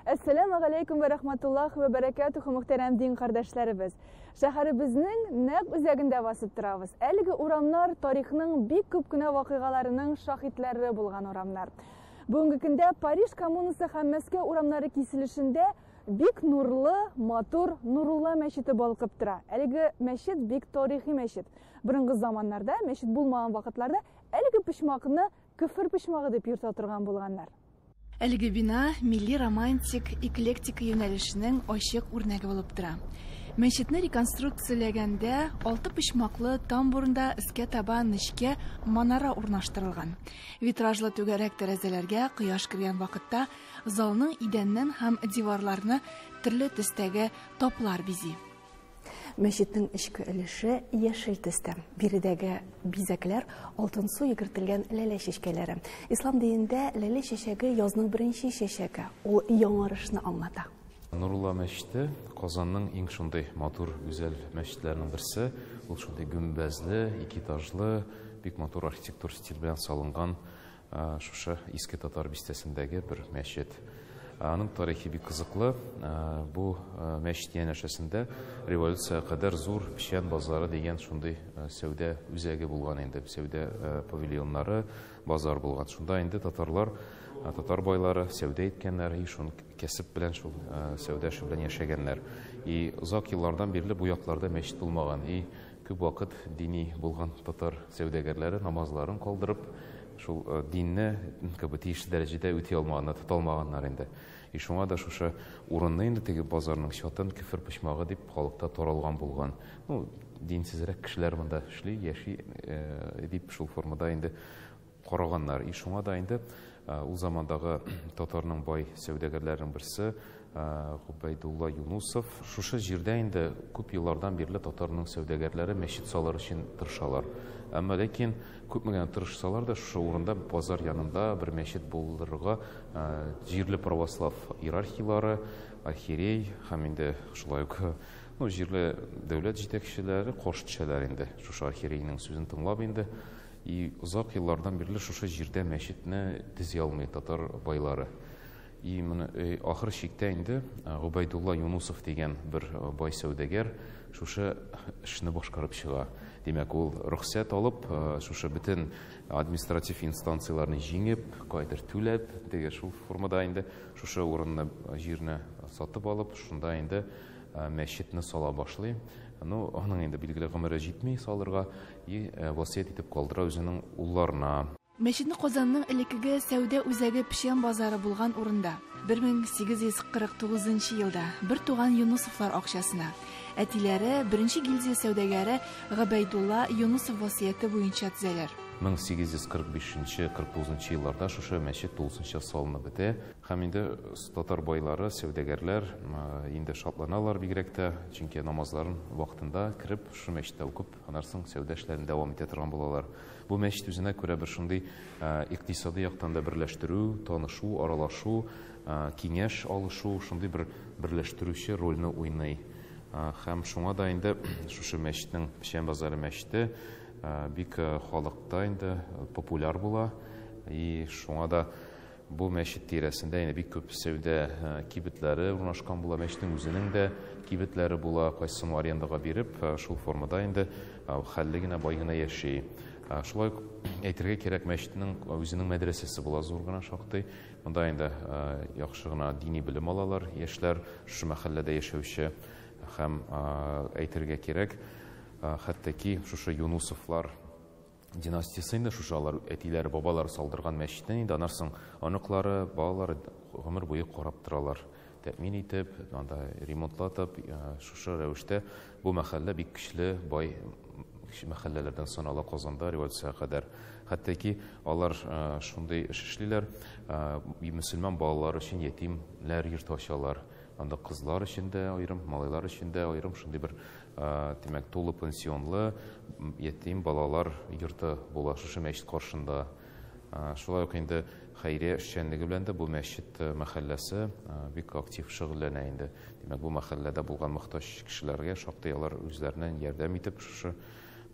Әссәламү галәйкүм вә рахматуллаһи вә бәрәкәтүһү, мөхтәрәм дин кардәшләребез. Шәһәребезнең нәкъ үзәгендә басып торабыз. Әлеге урамнар тарихның бик күп кенә вакыйгаларының шаһитләре булган урамнар. Бүгенге көндә Париж коммунасы һәм Мәскәү урамнары киселешендә бик нурлы, матур Нурулла мәчете балкып тора. Әлеге мәчет бик тарихи мәчет. Борынгы заманнарда, мәчет булмаган вакытларда, әлеге почмакны көфер почмагы дип йөртә торган булганнар. Әлеге бина милли романтик эклектика юнәлешенең ачык үрнәге булып тора. Мәчетне реконструкцияләгәндә алты почмаклы тамбурында өскә таба нечкә манара урнаштырылган. Витражлы түгәрәк тәрәзәләргә кояш кергән вакытта залның идәннән һәм диварларны төрле төстәге таплар бизи. Мәчетнең эчке өлеше яшел төстә. Биредәге бизәкләр алтынсу йөгертелгән ләлә чәчкәләре. Ислам динендә ләлә чәчәге язның беренче чәчәге. Ул яңарышны аңлата. Нурулла мәчете Казанның иң шундый матур, гүзәл мәчетләренең берсе. Ул шундый гөмбәзле, ике этажлы, бик матур архитектур стиль белән салынган шушы Иске Татар бистәсендәге бер мәчет. Аның тарихи бик кызыклы. Бу мәчет янәшәсендә революция кадәр зур печән базары дигән шундый сәүдә үзәге булган инде, сәүдә павильоннары, базар булган. Шунда инде татарлар, татар байлары сәүдә иткәннәр, и шул кәсеп белән, шул сәүдә эше белән яшәгәннәр. И озак еллардан бирле бу якларда мәчет булмаган. И күп вакыт дини булган татар сәүдәгәрләре намазларын калдырып, шул динне как бы тиешле дәрәҗәдә үти алмаганнар, тота алмаганнар инде. И шуңа да шушы урынны инде теге базарның чатын кефер почмагы дип халыкта таралган булган. Ну, динсезрәк кешеләр монда эшли, яши дип шул формада инде караганнар. И шуңа да инде ул замандагы татарның бай сәүдәгәрләренең берсе Гобәйдулла Юнусов шушы җирдә инде күп еллардан бирле татарның сәүдәгәрләре мәчет салыр өчен тырышалар. Әмма ләкин күпме генә тырышсалар да, шушы урында базар янында бер мәчет булдырырга җирле православ иерархиялары, архиерей һәм инде шулай ук ну, җирле дәүләт җитәкчеләре каршы төшәләр инде. Шушы архиерейның сүзен тыңлап инде. И озак еллардан бирле шушы җирдә мәчетне төзи алмый татар байлары. И моны ахыр чиктә инде Гобәйдулла Юнусов дигән бер бай сәүдәгәр шушы эшне башкарып чыга. Димәк, ул рөхсәт алып, шушы бөтен административ инстанцияләрне җиңеп, кайдыр түләп, теге шул формада инде шушы урынны, җирне сатып алып, шунда инде мәчетне сала башлый. Ну, аның инде билгеле гомере җитми салырга, и васыять итеп калдыра үзенең улларына. Мәчетне Казанның элеккеге сәүдә үзәге Печән базары булган урында 1849 елда бер туган Юнусовлар акчасына әтиләре беренче гильдия сәүдәгәре Гобәйдулла Юнусов васыяте буенча төзәләр. 1845-49 елларда шушы мәчет тулысынча салынып бетә. Һәм инде татар байлары, сәүдәгәрләр инде шатланалар бигрәк тә, чөнки намазларын вакытында кереп шушы мәчеттә укып, аннан соң сәүдә эшләрен дәвам итә торган булалар. Бу мәчет үзенә күрә бер шундый икътисади яктан да берләштерү, танышу, аралашу, киңәш алышу, шундый бер берләштерүче рольне уйный. Һәм шуңа да инде шушы мәчетнең Печән базары мәчете бик халыкта инде популяр була. И шуңа да бу мәчет тирәсендә инде бик күп сәүдә кибетләре урнашкан була. Мәчетнең үзенең дә кибетләре була, кайсысын арендага биреп, шул формада инде хәлле генә, бай гына яши. Шулай ук әйтергә кирәк, мәчетнең үзенең мәдрәсәсе була зур гына шактый. Монда инде яхшы гына дини белем алалар яшьләр, шушы мәхәлләдә яшәүче. Һәм әйтергә кирәк, хәтта ки шушы Юнусовлар династиясе инде шушы алар әтиләре, бабалары салдырган мәчетне инде аннан соң оныклары, балалары гомер буе карап торалар. Тәэмин итеп, анда ремонтлатып, шушы рәвештә бу мәхәллә бик көчле, бай мәхәлләләрдән санала Казанда революциягә кадәр. Хәтта ки алар шундый эш эшлиләр, мөселман балалары өчен ятимнәр йорты ачалар. Анда кызлар өчен дә аерым, малайлар өчен дә аерым шундый бер, димәк, тулы пансионлы ятим балалар йорты була шушы мәчет каршында. Шулай ук инде хәйрия эшчәнлеге белән дә бу мәчет мәхәлләсе бик актив шөгыльләнә инде. Димәк, бу мәхәлләдә булган мохтаҗ кешеләргә шактый алар үзләреннән ярдәм итеп шушы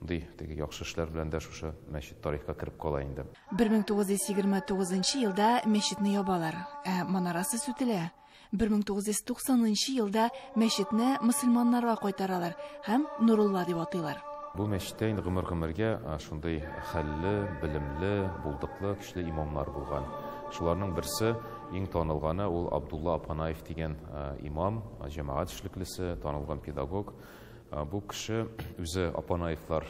мондый теге яхшы эшләр белән дә шушы мәчет тарихка кереп кала инде. 1929 елда мәчетне ябалар, ә манарасы сүтелә. 1990 елда мәчетне мөселманнарга кайтаралар һәм Нурулла дип атыйлар. Бу мәчеттә инде гомер-гомергә шундый хәлле, белемле, булдыклы, көчле имамнар булган. Шуларның берсе, иң танылганы, ул Абдулла Апанаев дигән имам, җәмәгать эшлеклесе, танылган педагог. Бу кеше үзе Апанаевлар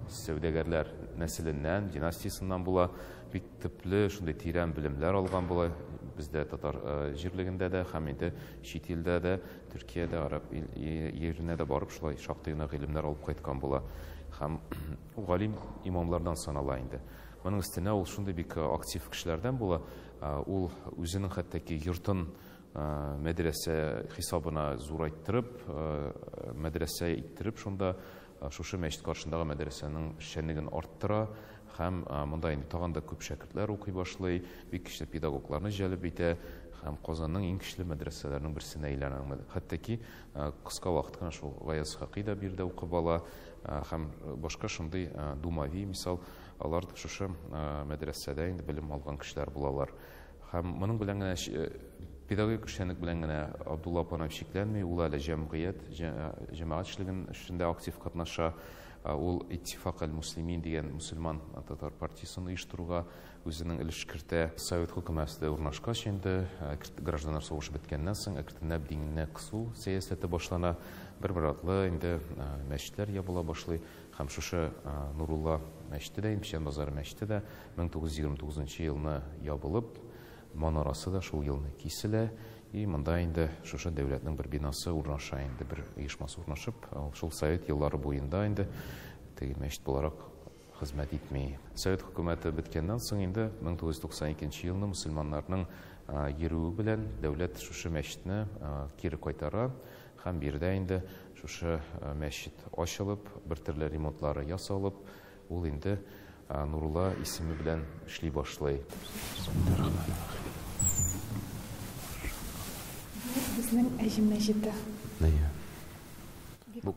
сәүдәгәрләр нәселеннән, династиясеннән була. Бик төпле, шундый тирән белемнәр алган була. Бездә татар җирлегендә дә һәм инде чит илдә дә, Төркиядә, араб илендә дә барып шулай шактый гына гыйлемнәр алып кайткан була. Һәм галим имамлардан санала инде. Моның өстенә ул шундый бик актив кешеләрдән була. Ул үзенең хәтта ки йортын мәдрәсә хисабына зурайттырып, мәдрәсә иттереп шунда шушы мәчет каршындагы мәдрәсәнең эшчәнлеген арттыра һәм монда инде тагын да күп шәкертләр укый башлый, бик көчле педагогларны җәлеп итә һәм Казанның иң көчле мәдрәсәләренең берсенә әйләнә. Хәтта ки кыска вакыт кына шул Гаяз Хакый да биредә укып ала һәм башка шундый Думави, мисал, алар шушы мәдрәсәдә инде белем алган кешеләр булалар. Һәм моның белән генә педагогик эшчәнлек белән генә Абдулла Апанаев чикләнми, ул әле җәмгыять, җәмәгать эшлеген эшендә актив катнаша. Ул Иттифак әл-Муслимин дигән мусульман татар партиясен оештыруга үзенең өлеш кертә. Совет хөкүмәте урнашкач инде, гражданнар сугышы беткәннән соң, әкренләп динне кысу сәясәте башлана. Бер-бер артлы инде мәчетләр ябыла башлый. Һәм шушы Нурулла мәчете дә, Печән базары мәчете дә 1929 елны ябылып, манарасы да шул елны киселә. И монда инде шушы дәүләтнең бер бинасы урнаша инде, бер оешмасы урнашып, шул совет еллары буенда инде теге мәчет буларак хезмәт итми. Совет хөкүмәте беткәннән соң инде 1992 елны мусульманнарның йөрүе белән дәүләт шушы мәчетне кире кайтара һәм биредә инде шушы мәчет ачылып, бер төрле ремонтлары ясалып, ул инде Нурулла исеме белән эшли башлый. Безнең Әҗем мәчете. Әйе. Бу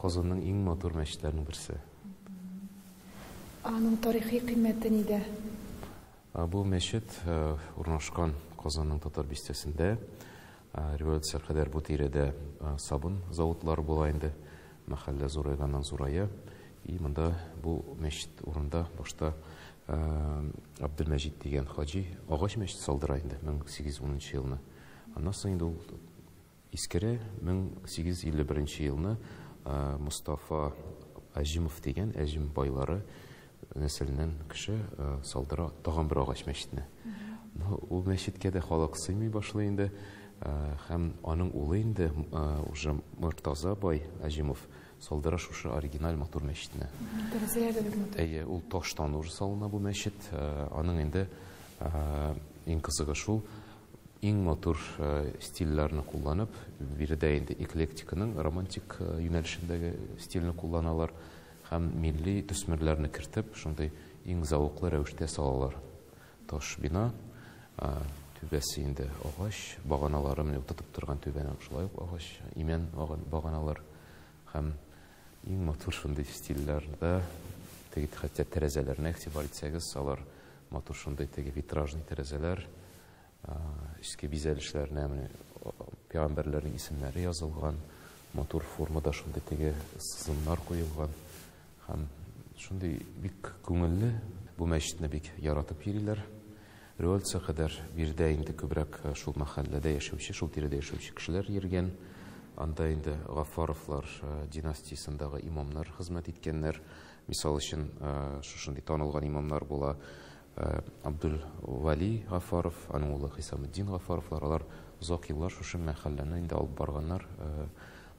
Казанның иң матур мәчетләренең берсе. Аның тарихи кыйммәте нидә? Бу мәчет урнашкан Казанның татар бистәсендә. Революция кадәр бу тирәдә сабын заводлары була инде. Мәхәллә зурайганнан зурая. И монда бу мәчет урында башта Абдулмәҗид дигән хаҗи агач мәчет салдыра инде 1810 елны. Аннан соң инде ул искере 1851 елны Мустафа Әҗимов дигән Әҗим байлары нәселеннән кеше салдыра тагын бер агач мәчетне. Ул мәчеткә дә халык сыймый башлый инде. Һәм аның улы инде уже Мортаза бай Әҗимов салдыра шушы оригиналь матур мәчетне. Тәрәзәләр дә бик матур. Әйе, ул таштан уже салына бу мәчет. Аның инде иң кызыгы шул, иң матур стильләрне кулланып, биредә инде эклектиканың романтик юнәлешендәге стильне кулланалар һәм милли төсмерләрне кертеп, шундый иң зәвыклы рәвештә салалар. Таш бина, түбәсе инде агач, баганалары менә тотып торган түбәне шулай ук агач, имән баганалар һәм иң матур шундый стильләрдә, теге хәтта тәрәзәләренә игътибар итсәгез, алар матур шундый теге витражный тәрәзәләр, эчке бизәлешләренә менә пәйгамбәрләрнең исемнәре язылган, матур формада шундый теге сызымнар куелган һәм шундый бик күңелле. Бу мәчетне бик яратып йөриләр. Революция кадәр биредә инде күбрәк шул мәхәлләдә яшәүче, шул тирәдә яшәүче кешеләр йөргән. Анда инде Гаффаровлар династиясендәге имамнар хезмәт иткәннәр. Мисал өчен, шушындый танылган имамнар була. Абдул Вали Гаффаров, аның улы Хисаметдин Гаффаровлар, алар озак еллар шушы мәхәлләне инде алып барганнар.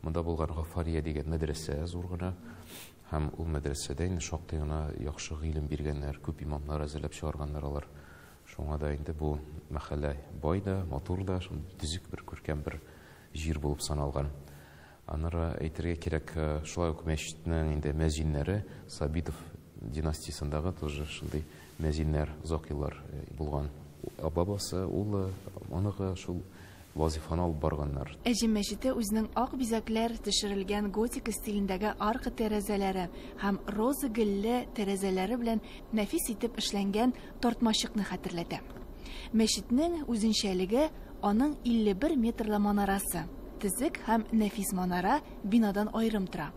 Монда булган Гаффария дигән мәдрәсә зур гына. Һәм ул мәдрәсәдә инде шактый гына яхшы гыйлем биргәннәр, күп имамнар әзерләп чыгарганнар алар. Шуңа да инде бу мәхәллә бай да, матур да, шундый төзек бер күркәм бер җир булып саналган. Аннары әйтергә кирәк, шулай ук мәчетнең инде мәзиннәре Сабитов династиясендәге тоже шундый мәзиннәр озак еллар булган. Бабасы, улы, оныгы шул вазифаны алып барганнар. Әҗем мәчете үзенең ак бизәкләр төшерелгән готика стилендәге арка тәрәзәләре һәм роза гөлле тәрәзәләре белән нәфис итеп эшләнгән тартмачыкны хәтерләтә. Мәчетнең үзенчәлеге аның 51 метрлы манарасы. Төзек һәм нәфис манара бинадан аерым тора.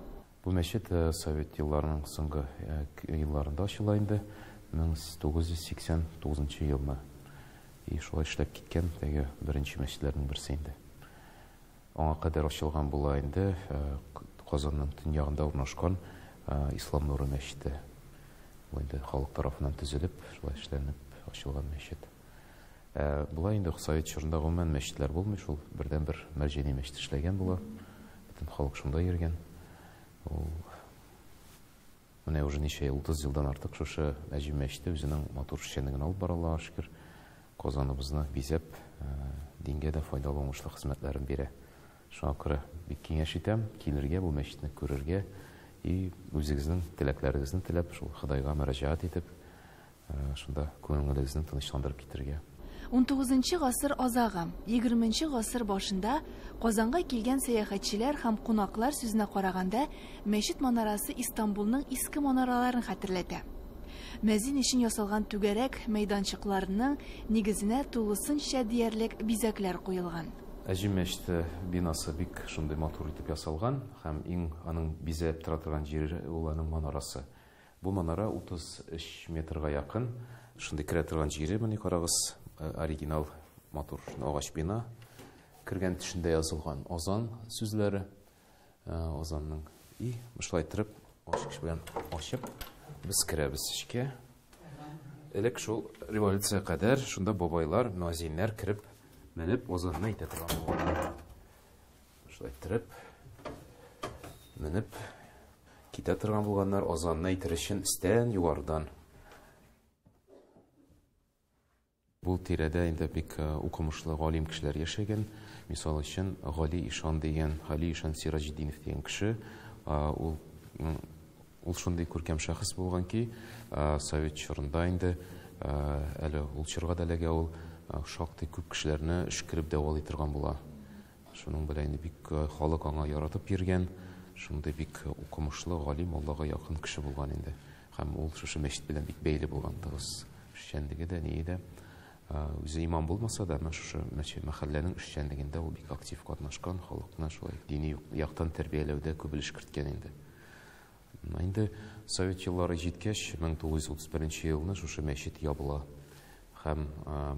Бу мәчет совет елларының соңгы елларында ачыла инде, 1989 елны. И шулай эшләп киткән теге беренче мәчетләрнең берсе инде. Аңа кадәр ачылган була инде Казанның төньягында урнашкан Ислам нуры мәчете. Ул инде халык тарафыннан төзелеп, шулай эшләнеп ачылган мәчет. Була инде совет чорында гомумән мәчетләр булмый, шул бердән-бер Мәрҗани мәчете эшләгән була. Бөтен халык шунда йөргән. Ул менә уже ничә ел, 30 елдан артык шушы Әҗем мәчете үзенең матур эшчәнлеген алып бара, Аллаһка шөкер. Казаныбызны бизәп, дингә дә файдалы уңышлы хезмәтләрен бирә. Шуңа күрә бик киңәш итәм, килергә, бу мәчетне күрергә и үзегезнең теләкләрегезне теләп, шул Ходайга мөрәҗәгать итеп, шунда күңелегезне тынычландырып китергә. 19 гасыр азагы, 20 гасыр башында Казанга килгән сәяхәтчеләр һәм кунаклар сүзенә караганда, мәчет манарасы Истанбулның иске манараларын хәтерләтә. Мәзин өчен ясалган түгәрәк мәйданчыкларның нигезенә тулысынча диярлек бизәкләр куелган. Әҗем мәчете бинасы бик шундый матур итеп ясалган һәм иң аның бизәп тора торган җире ул аның манарасы. Бу манара 33 метрга якын. Шундый керә торган җире, менә карагыз, оригинал матур агач бина. Кергән төшендә язылган азан сүзләре, азанның и шулай итеп ачкыч белән ачып без керәбез эчкә. Элек шул революция кадәр шунда бабайлар, мөәзиннәр кереп менеп азанны әйтә торган булган. Шулай итеп менеп китә торган булганнар азанны әйтер өчен өстән, югарыдан. Бу тирәдә инде бик укымышлы галим кешеләр яшәгән. Мисал өчен Гали Ишан дигән, Гали Ишан Сираҗетдинов дигән кеше, ул шундый күркәм шәхес булган ки, совет чорында инде әле ул чорга да эләгә ул шактый күп кешеләрне өшкереп дәвалый торган була. Шуның белән инде бик халык аңа яратып йөргән, шундый бик укымышлы, галим, Аллага якын кеше булган инде. Һәм ул шушы мәчет белән бик бәйле булган, тыгыз эшчәнлеге дә, ние дә. Үзе имам булмаса да, менә шушы мәхәлләнең эшчәнлегендә ул бик актив катнашкан, халыкны шулай дини яктан тәрбияләүдә күп өлеш керткән инде. Инде совет еллары җиткәч, 1931 елны шушы мәчет ябыла. Һәм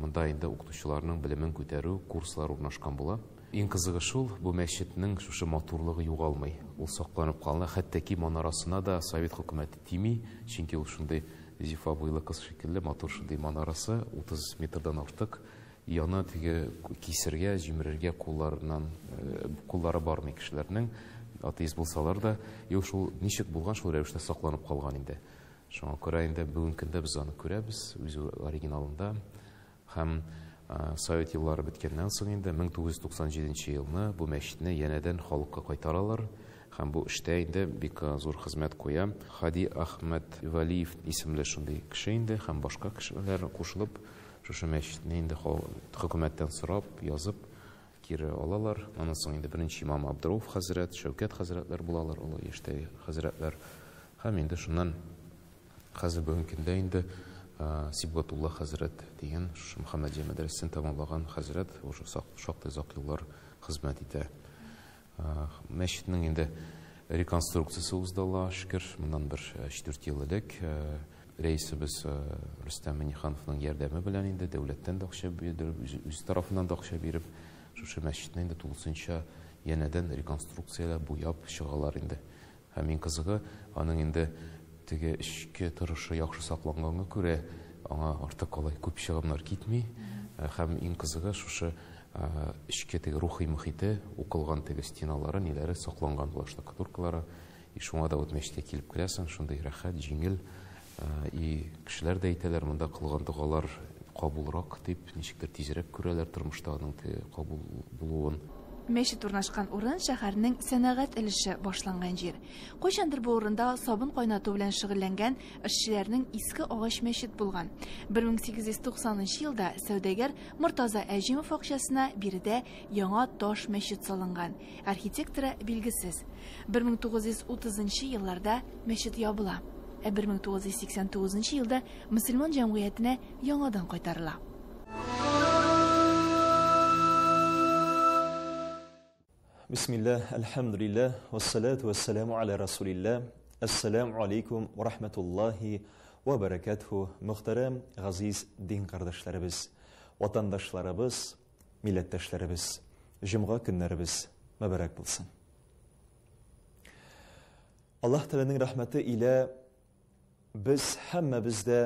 монда инде укытучыларның белемен күтәрү курслары урнашкан була. Иң кызыгы шул, бу мәчетнең шушы матурлыгы югалмый. Ул сакланып калына, хәтта ки манарасына да совет хөкүмәте тими, чөнки ул шундый зифа буйлы кыз шикелле матур шундый манарасы 30 метрдан артык. Яны теге кисергә, җимерергә куллары бармый кешеләрнең, атеист булсалар да, и ул шул ничек булган, шул рәвештә сакланып калган инде. Шуңа күрә инде бүгенге көндә без аны күрәбез үз оригиналында. Һәм совет еллары беткәннән соң инде 1997 елны бу мәчетне янәдән халыкка кайтаралар. Һәм бу эштә инде бик зур хезмәт куя Хади Ахмед Валиев исемле шундый кеше инде һәм башка кешеләр кушылып шушы мәчетне инде хөкүмәттән сорап, язып кире алалар. Аннан соң инде беренче имам Абдурауф хәзрәт, Шәүкәт хәзрәтләр булалар, олы яшьтәге хәзрәтләр. Һәм инде шуннан хәзер бүгенге көндә инде Сибгатулла хәзрәт дигән шушы Мөхәммәдия мәдрәсәсен тәмамлаган хәзрәт уже шактый озак еллар хезмәт итә. Мәчетнең инде реконструкциясе узды, Аллаһка шөкер, моннан бер 3-4 ел элек рәисебез Рөстәм Миңнехановның ярдәме белән инде дәүләттән дә акча биреп, үз тарафыннан да акча биреп, шушы мәчетне инде тулысынча янәдән реконструкцияләп, буяп чыгалар инде. Һәм иң кызыгы, аның инде теге эчке торышы яхшы сакланганга күрә, аңа артык алай күп чыгымнар китми. Һәм иң кызыгы, шушы эчке теге рухи мөхите, укылган теге стеналары, ниләре сакланган була, штукатуркалары. И шуңа да вот мәчеткә килеп керәсең, шундый рәхәт, җиңел. И кешеләр дә әйтәләр, монда кылган догалар кабулрак дип, ничектер тизрәк күрәләр тормышта аның теге кабул булуын. Мәчет урнашкан урын шәһәрнең сәнәгать өлеше башланган җир. Кайчандыр бу урында сабын кайнату белән шөгыльләнгән эшчеләрнең иске агач мәчет булган. 1890 елда сәүдәгәр Мортаза Әҗимов акчасына биредә яңа таш мәчет салынган. Архитекторы билгесез. 1930 елларда мәчет ябыла. Ә 1989 елда мөселман җәмгыятенә яңадан кайтарыла. Бисмилләһ, әлхәмдүлилләһ, вәссәләтү вәссәләмү аля расулилләһ. Әссәләмү алейкум ва рахматуллаһи ва бәрәкәтүһ. Мөхтәрәм, газиз дин кардәшләребез, ватандашларыбыз, милләттәшләребез, җомга көннәребез мөбарәк булсын. Аллаһ Тәгаләнең рәхмәте илә без һәммәбез дә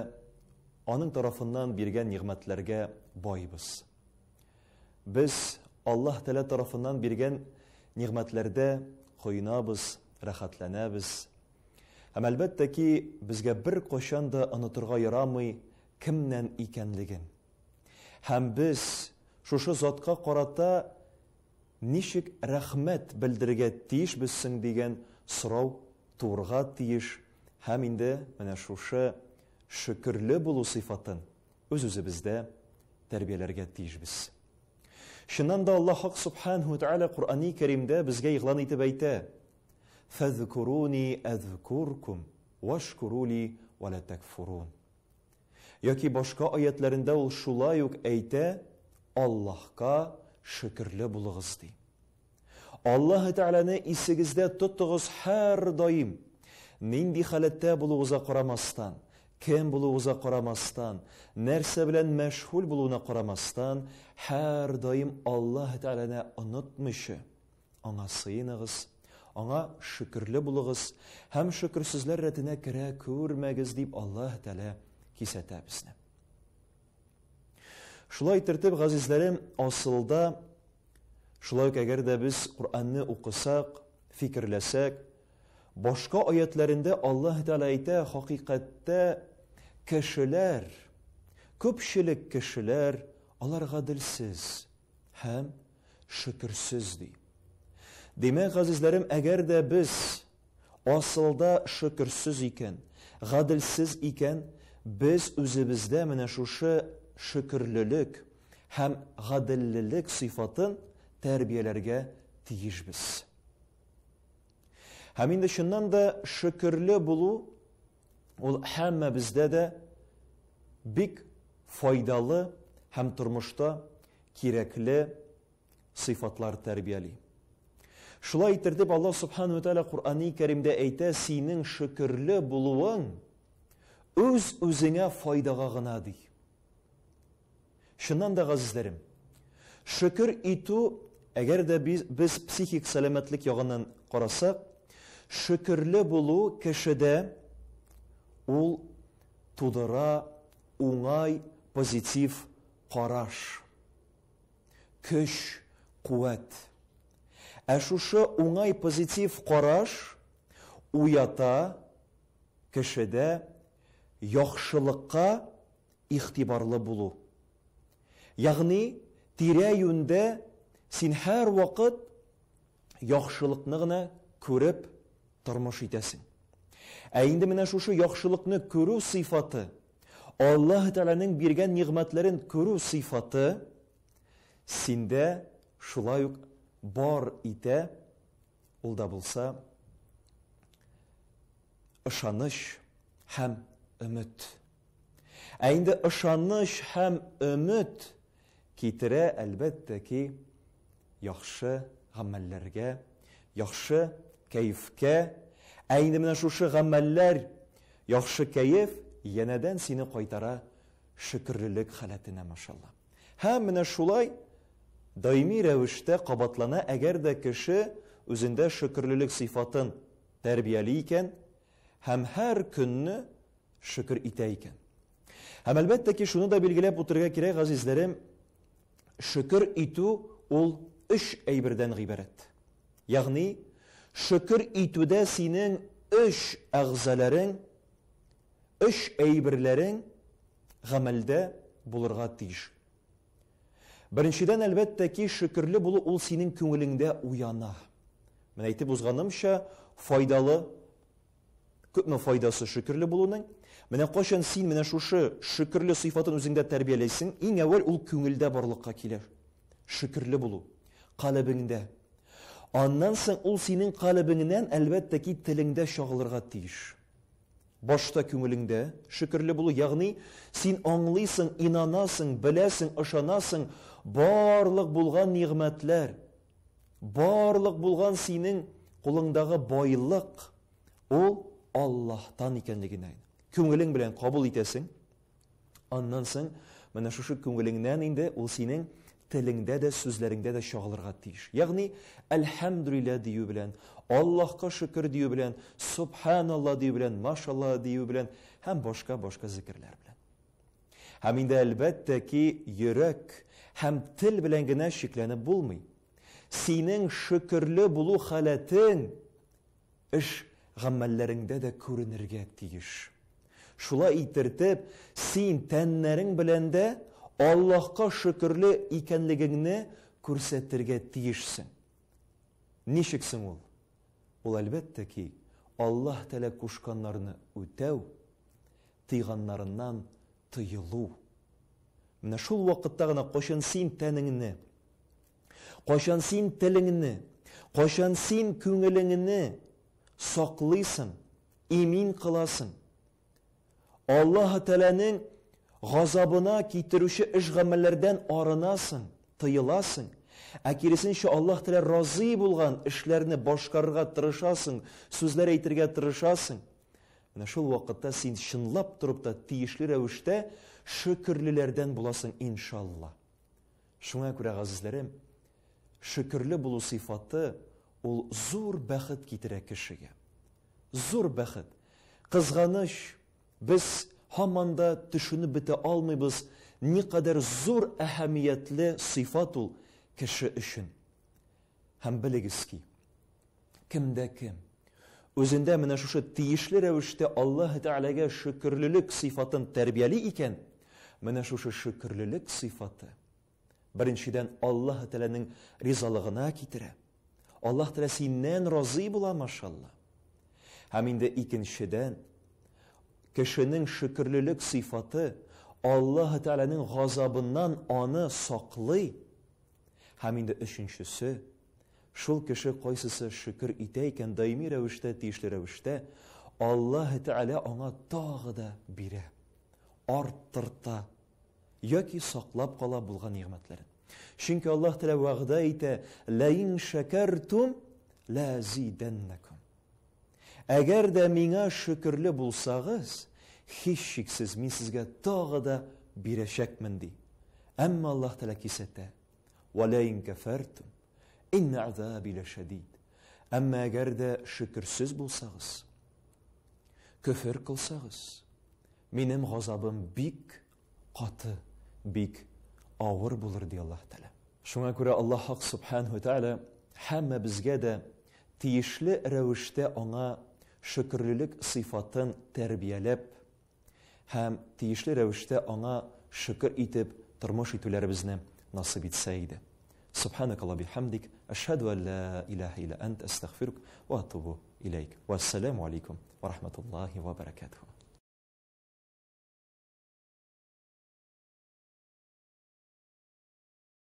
аның тарафыннан биргән нигъмәтләргә байбыз. Без Аллаһ Тәгалә тарафыннан биргән нигъмәтләрдә коенабыз, рәхәтләнәбез. Һәм әлбәттә ки, безгә беркайчан да онытырга ярамый кемнән икәнлеген. Һәм без шушы затка карата ничек рәхмәт белдерергә тиешбез соң дигән сорау туырга тиеш һәм инде менә шушы шөкерле булу сыйфатын үз-үзебездә тәрбияләргә тиешбез. Чыннан да Аллаһ Хак Субханһу Тәгалә Коръәни Кәримдә безгә игълан итеп әйтә: "Фәзкуруни әзкуркум вашкурули ва ла такфурун". Яки башка аятләрендә ул шулай ук әйтә: "Аллаһка шөкерле булыгыз" ди. Аллаһ Тәгаләне исегездә тотыгыз һәрдаим. Нинди халәттә булуыгызга карамастан, кем булуыгызга карамастан, нәрсә белән мәшгуль булуына карамастан, һәрдаим Аллаһ Тәгаләне онытмыйча, аңа сыеныгыз, аңа шөкерле булыгыз һәм шөкерсезләр рәтенә керә күрмәгез дип Аллаһ Тәгалә кисәтә безне. Шулай итертеп, газизләрем, асылда Шулай ук әгәр дә без Коръәнне укысак, фикерләсәк, башка аятләрендә Аллаһ Тәгалә әйтә, хакыйкатьтә кешеләр, күпчелек кешеләр, алар гаделсез һәм шөкерсез ди. Димәк, газизләрем, әгәр дә без асылда шөкерсез икән, гаделсез икән, без үзебездә менә шушы шөкерлелек, һәм гаделлелек сыйфатын тәрбияләргә тиешбез. Һәм инде чыннан да шөкерле булу ул һәммәбездә дә бик файдалы һәм тормышта кирәкле сыйфатлар тәрбияли. Шулай иттердеп Аллаһ Субхану Тәгалә Коръәни Кәримдә әйтә, синең шөкерле булуың үз-үзеңә файдага гына ди. Чыннан да, газизләрем, шөкер итү, әгәр дә без, без психик сәламәтлек ягыннан карасак, шөкерле булу кешедә ул тудыра уңай, позитив караш, көч, куәт. Ә шушы уңай позитив караш уята кешедә яхшылыкка игътибарлы булу. Ягъни, тирә-юньдә син һәрвакыт яхшылыкны гына күреп тормыш итәсең. Ә инде менә шушы яхшылыкны күрү сыйфаты, Аллаһ Тәгаләнең биргән нигъмәтләрен күрү сыйфаты синдә шулай ук бар итә, ул да булса ышаныч һәм өмет. Ә инде ышаныч һәм өмет китерә, әлбәттә ки, яхшы гамәлләргә, яхшы кәефкә. Ә инде менә шушы гамәлләр, яхшы кәеф янәдән сине кайтара шөкерлелек халәтенә, машалла. Һәм менә шулай даими рәвештә кабатлана, әгәр дә кеше үзендә шөкерлелек сыйфатын тәрбияли икән һәм һәр көнне шөкер итә икән. Һәм әлбәттә ки, шуны да билгеләп үтергә кирәк, газизләрем, шөкер итү ул өч әйбердән гыйбарәт. Ягъни, шөкер итүдә синең өч әгъзаларың, өч әйберләрең гамәлдә булырга тиеш. Беренчедән, әлбәттә ки, шөкерле булу ул синең күңелеңдә уяна. Менә әйтеп узганымча, файдалы Күпме файдасы шөкерле булуның? Менә кайчан син менә шушы шөкерле сыйфатын үзеңдә тәрбияләйсең, иң әүвәл ул күңелдә барлыкка килә. Шөкерле булу калебеңдә. Аннан соң ул синең калебеңнән, әлбәттә ки, телеңдә чагылырга тиеш. Башта күңелеңдә шөкерле булу, ягъни син аңлыйсың, инанасың, беләсең, ышанасың, барлык булган нигъмәтләр, барлык булган синең кулыңдагы байлык ул Аллаһтан икәнлегенә күңелең белән кабул итәсең. Аннан соң менә шушы күңелеңнән инде ул синең телеңдә дә, сүзләреңдә дә чагылырга тиеш. Ягъни, әлхәмдүлилләһ дию белән, Аллаһка шөкер дию белән, субханалла дию белән, машалла дию белән һәм башка-башка зикерләр белән. Һәм инде әлбәттә ки, йөрәк һәм тел белән генә чикләнеп булмый. Синең шөкерле булу халәтең эш гамәлләреңдә дә күренергә тиеш. Шулай итертеп, син тәннәрең белән дә Аллаһка шөкерле икәнлегеңне күрсәтергә тиешсең. Ничек соң ул? Ул әлбәттә ки, Аллаһ Тәгалә кушканнарны үтәү, тыйганнарыннан тыелу. Менә шул вакытта гына кайчан син тәнеңне, кайчан син телеңне, кайчан син күңелеңне саклыйсың, имин кыласың, Аллаһ Тәгаләнең газабына китерүче эш-гамәлләрдән арынасың, тыеласың, ә киресенчә Аллаһ Тәгалә разый булган эшләрне башкарырга тырышасың, сүзләр әйтергә тырышасың. Менә шул вакытта син чынлап торып та тиешле рәвештә шөкерлеләрдән буласың, иншалла. Шуңа күрә, газизләрем, шөкерле булу сыйфаты ул зур бәхет китерә кешегә. Зур бәхет. Кызганыч, без һаман да төшенеп бетә алмыйбыз, никадәр зур әһәмиятле сыйфат ул кеше өчен. Һәм белегез ки, кемдә кем үзендә менә шушы тиешле рәвештә Аллаһ Тәгаләгә шөкерлелек сыйфатын тәрбияли икән, менә шушы шөкерлелек сыйфаты беренчедән Аллаһ Тәгаләнең ризалыгына китерә. Аллаһ Тәгалә синнән разый була, машалла. Һәм инде икенчедән, кешенең шөкерлелек сыйфаты Аллаһ Тәгаләнең газабыннан аны саклый. Һәм инде өченчесе, шул кеше кайсысы шөкер итә икән даими рәвештә, тиешле рәвештә, Аллаһ Тәгалә аңа тагы да бирә, арттырта яки саклап кала булган нигъмәтләрен. Чөнки Аллаһ Тәгалә вәгъдә итә: "Ла ин шәкәртум ла зидәннәкум". Әгәр дә миңа шөкерле булсагыз, һичшиксез мин сезгә тагы да бирәчәкмен, ди. Әмма Аллаһ Тәгалә кисәтә: "Ва ла ин кәфәртум инна азаби ләшәдид". Әмма әгәр дә шөкерсез булсагыз, көфер кылсагыз, минем газабым бик каты, бик авыр булыр, ди Аллаһ Тәгалә. Шуңа күрә Аллаһ Хак Субханһу Тәгалә һәммәбезгә дә тиешле рәвештә аңа шөкерлелек сыйфатын тәрбияләп һәм тиешле рәвештә аңа шөкер итеп тормыш итүләребезне насыйп итсә иде. Субханак Алла бихамдик, әшһәду ан ла илаһа илля ант, астагфирук ва атубу иләйк. Вассаламу алейкум ва рахматуллахи ва баракатуху.